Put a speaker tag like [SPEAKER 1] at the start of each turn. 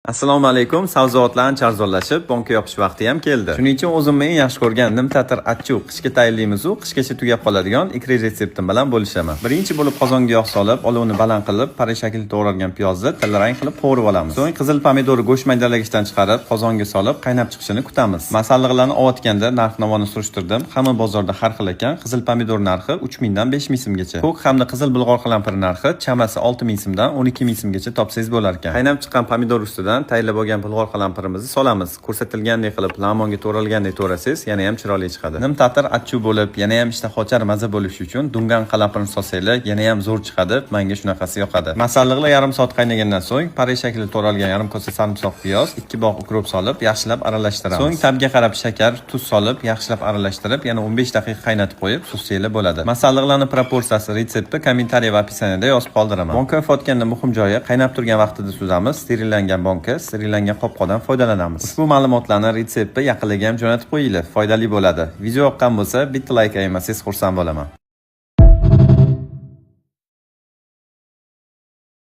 [SPEAKER 1] Assalomu alaykum. Sabzavotlar ancha arzonlashib, banka yopish vaqti ham keldi. Shuning uchun o'zimni eng yaxshi ko'rgan nimtatir achchuq, qishga tayyorlaymiz-u, qishgacha tugab qoladigan ikra retseptim bilan bo'lishaman. Birinchi bo'lib qozonga yog' solib, olovni baland qilib, pari shaklida to'g'ralgan piyozni tillarang qilib qovurib olamiz. So'ng qizil pomidorni go'sht maydalagichdan chiqarib, qozonga solib, qaynab chiqishini kutamiz. Masalliqlarni ovotganda narx-navoni surishtirdim. Hamma bozorda har xil ekan. Qizil pomidor narxi 3000 dan 5000 so'mgacha. Ko'k hamda qizil bulg'or qalampir narxi chamasi 6000 so'mdan 12 000 so'mgacha topsangiz bo'lar ekan. Qaynab chiqqan pomidor ustidan tayyorlab olgan bulg'or qalampirimizni solamiz. Ko'rsatilgandek qilib, lamonga to'ralgandek to'rasangiz, yana ham chiroyli chiqadi. Nim tatir achchuq bo'lib, yana ham ishtahochar maza bo'lishi uchun dungan qalampirni solsanglar, yana ham zo'r chiqadi. Menga shunaqasi yoqadi. Masalliqlar yarim soat qaynagandan so'ng pari shaklida to'ralgan yarim kosa sarimsoq piyoz, ikki bog' ukrop solib, yaxshilab aralashtiramiz. So'ng ta'bga qarab shakar, tuz solib, yaxshilab aralashtirib, yana 15 daqiqa qaynatib qo'yib, suzsanglar bo'ladi. Masalliqlarni proporsiyasi, retsepti kommentariy va описание da yozib qoldiraman. Banka yopayotganda muhim joyi: qaynab turgan vaqtida suzamiz, sterillangan banka, sterillangan qopqoqdan foydalanamiz. Ushbu ma'lumotlarni, retseptni yaqinlarga ham jo'natib qo'yinglar, foydali bo'ladi. Video yoqqan bo'lsa, bitta layk ayamasangiz, xursand bo'laman.